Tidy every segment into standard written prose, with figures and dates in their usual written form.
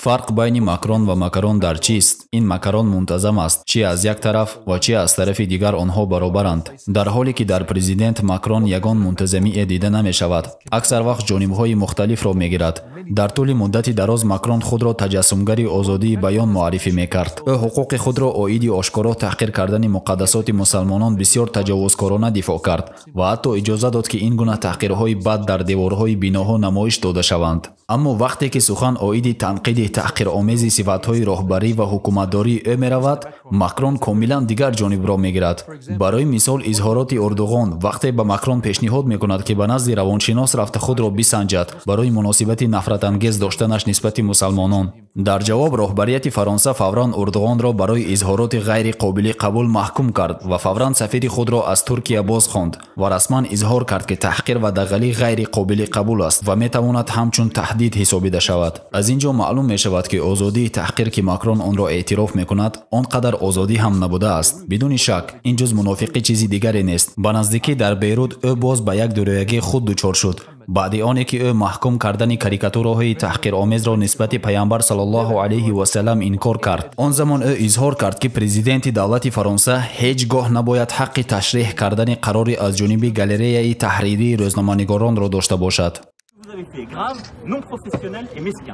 Фарқ байни Макрон ва Макарон дар чист? Ин Макарон мунтазам аст, чи аз як тараф ва чи аз тарафи дигар онҳо баробаранд. Дар ҳоле ки дар президент Макрон ягон мунтазамие дида намешавад. Аксар вақт ҷонибҳои мухталифро мегирад. Дар тӯли муддати дароз Макрон худро таҷассумгари озодии баён муаррифӣ мекард. Ӯ ҳуқуқи худро оиди ошкоро таҳқир кардани муқаддасоти мусалмонон бисёр таҷовузкорона дифоъ кард ва ҳатто иҷоза дод, ки ин гуна таҳқирҳои бад дар деворҳои биноҳо намоиш дода шаванд. Аммо вақте ки сухан оиди танқиди таҳқиромези сифатҳои роҳбарӣ ва ҳукуматдории ӯ меравад, Макрон комилан дигар ҷонибро мегирад. Барои мисол, изҳороти Эрдоғон вақте ба Макрон пешниҳод мекунад, ки ба назди равоншинос рафта худро бисанҷад барои муносибати нафратангез доштанаш нисбати мусалмонон. Дар ҷавоб роҳбарияти Фаронса фавран Эрдоғонро барои изҳороти ғайри қобили қабул маҳкум кард ва фавран сафири худро аз Туркия боз хонд ва расман изҳор кард, ки таҳқир ва дағалӣ ғайри қобили қабул аст ва метавонад ҳамчун таҳдид ҳисобида шавад. Аз ин ҷо маълум мешавад, ки озодии таҳқир, ки Макрон онро эътироф мекунад, он қадар озодӣ ҳам набудааст. Бидуни шак, ин ҷуз мунофиқӣ чизи дигаре нест. Ба наздикӣ дар Бейрут ӯ боз ба як дурӯягии худ дучор шуд. Баъди оне ки ӯ маҳкум кардани карикатураҳои таҳқиромезро нисбати Пайғамбар саллаллоҳу алайҳи васаллам инкор кард. Он замон ӯ изҳор кард, ки президенти давлати Фаронса ҳеҷ гоҳ набояд ҳаққи ташреҳ кардани қарори аз ҷониби галереяи таҳририи рӯзноманигоронро дошта бошад.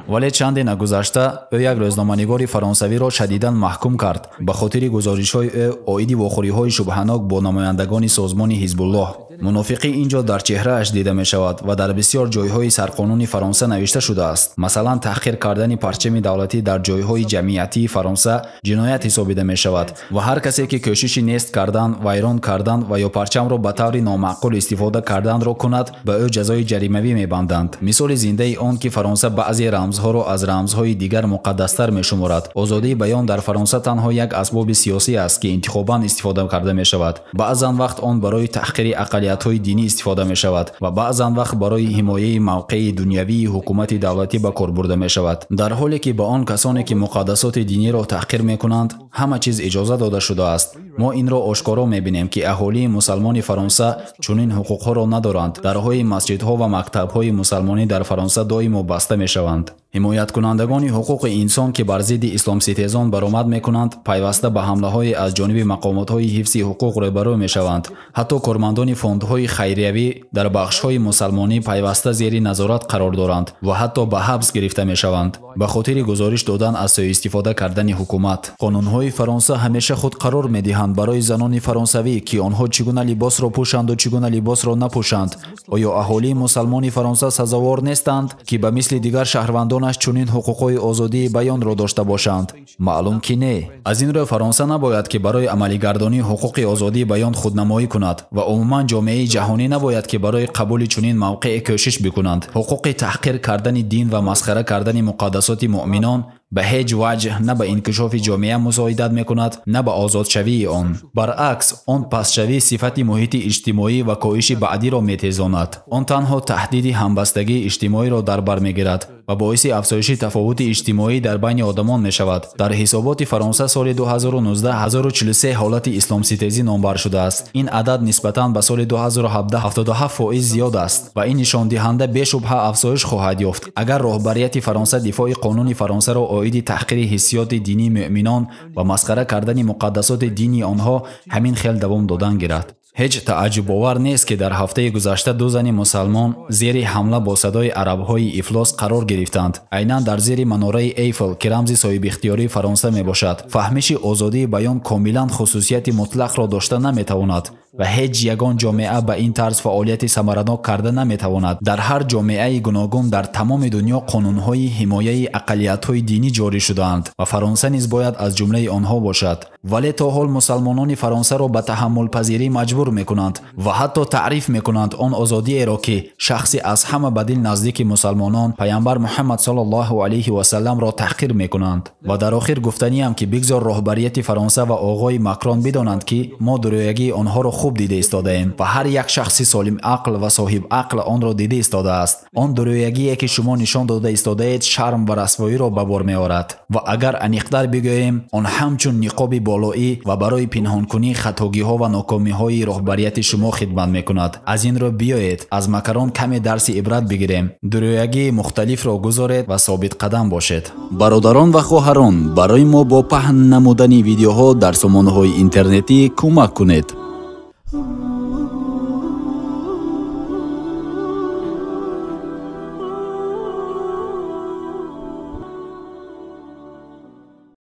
Вале чанде нагузашта ӯ як рӯзноманигори фаронсавиро шадидан маҳкум кард ба хотири гузоришҳои ӯ оиди вохӯриҳои шубҳанок бо намояндагони созмони Ҳизбуллоҳ. Мунофиқӣ ин ҷо дар чеҳрааш дида мешавад ва дар бисёр ҷойҳои сарқонуни Фаронса навишта шудааст. Масалан, таҳқир кардани парчами давлатӣ дар ҷойҳои ҷамъиятии Фаронса ҷиноят ҳисобида мешавад ва ҳар касе ки кӯшиши нест кардан, вайрон кардан ва ё парчамро ба таври номаъқул истифода карданро кунад, ба ӯ ҷазои ҷаримавӣ мебанданд. Мисоли зиндаи он ки Фаронса баъзе рамзҳоро аз рамзҳои дигар муқаддастар мешуморад. Озодии баён дар Фаронса танҳо як асбоби сиёсӣ аст, ки интихобан истифода карда мешавад. Баъзан вақт он барои таҳқири ақалиятҳои динӣ истифода мешавад ва баъзан вақт барои ҳимояи мавқеи дунявии ҳукумати давлатӣ ба кор бурда мешавад. Дар ҳоле ки ба он касоне ки муқаддасоти диниро таҳқир мекунанд, ҳама чиз иҷоза дода шудааст. Мо инро ошкоро мебинем, ки аҳолии мусалмони Фаронса чунин ҳуқуқҳоро надоранд. Дарҳои масҷидҳо ва мактабҳои мусалмонӣ дар Фаронса доимо баста мешаванд. Ҳимояткунандагони ҳуқуқи инсон, ки бар зидди исломситезон баромад мекунанд, пайваста ба ҳамлаҳое аз ҷониби мақомотҳои ҳифзи ҳуқуқ рӯбарӯ мешаванд. Ҳатто кормандони фондҳои хайриявӣ дар бахшҳои мусалмонӣ пайваста зери назорат қарор доранд ва ҳатто ба ҳабс гирифта мешаванд ба хотири гузориш додан аз сӯистифода кардани ҳукумат. Қонунҳои Фаронса ҳамеша худ қарор медиҳанд барои занони фаронсавӣ, ки онҳо чӣ гуна либосро пӯшанду чӣ гуна либосро напӯшанд. Оё аҳолии мусалмони Фаронса сазовор нестанд, ки ба мисли дигар шаҳрвандонаш чунин ҳуқуқҳои озодии баёнро дошта бошанд? Маълум ки не. Аз ин рӯ Фаронса набояд, ки барои амалигардонии ҳуқуқи озодии баён худнамоӣ кунад ва умуман ҷомеаи ҷаҳонӣ набояд, ки барои қабули чунин мавқеъ кӯшиш бикунанд. Ҳуқуқи таҳқир кардани дин ва масхара кардани муқаддасоти муъминон ба ҳеҷ ваҷҳ на ба инкишофи ҷомеа мусоидат мекунад, на ба озодшавии он. Баръакс, он пастшавии сифати муҳити иҷтимоӣ ва коҳиши баъдиро метезонад. Он танҳо таҳдиди ҳамбастагии иҷтимоиро дар бар мегирад ва боиси афзоиши тафовути иҷтимоӣ дар байни одамон мешавад. Дар ҳисоботи Фаронса соли 2019 1043 ҳолати исломситезӣ номбар шудааст. Ин адад нисбатан ба соли 2017 77% зиёд аст ва ин нишондиҳанда бешубҳа афзоиш хоҳад ёфт, агар роҳбарияти Фаронса дифои қонуни Фаронсаро оиди таҳқири ҳиссиёти динии муъминон ва масхара кардани муқаддасоти дини онҳо ҳамин хел давом додан гирад. Ҳеҷ тааҷҷубовар нест, ки дар ҳафтаи гузашта ду зани мусалмон зери ҳамла бо садои арабҳои ифлос қарор гирифтанд. Айнан дар зери манораи Эйфел, ки рамзи соҳибихтиёрии Фаронса мебошад. Фаҳмиши озодии баён комилан хусусияти мутлақро дошта наметавонад ва ҳеҷ ягон ҷомеа ба ин тарз фаъолияти самаранок карда наметавонад. Дар ҳар ҷомеаи гуногун дар тамоми дунё қонунҳои ҳимояи ақалиятҳои динӣ ҷорӣ шудаанд ва Фаронса низ бояд аз ҷумлаи онҳо бошад. Вале то ҳол мусалмонони Фаронсаро ба таҳаммулпазирӣ маҷбур мекунанд ва ҳатто таъриф мекунанд он озодиеро, ки шахси аз ҳама ба дил наздики мусалмонон Пайғамбар Муҳаммад саллаллоҳу алайҳи васалламро таҳқир мекунанд. Ва дар охир гуфтаниам, ки бигзор роҳбарияти Фаронса ва оғои Макрон бидонанд, ки мо дурӯягии онҳоро хуб хуб дида истодаем ва ҳар як шахси солим ақл ва соҳиб ақл онро дида истодааст. Он дурӯягие ки шумо нишон дода истодаед, шарм ва расвоиро ба бор меорад. Ва агар аниқтар бигӯем, он ҳамчун ниқоби болоӣ ва барои пинҳонкунии хатогиҳо ва нокомиҳои роҳбарияти шумо хидмат мекунад. Аз ин рӯ биёед аз макарон каме дарси ибрат бигирем. Дурӯягии мухталифро гузоред ва собитқадам бошед. Бародарон ва хоҳарон, барои мо бо паҳн намудани видеоҳо дар сомонаҳои интернетӣ кӯмак кунед.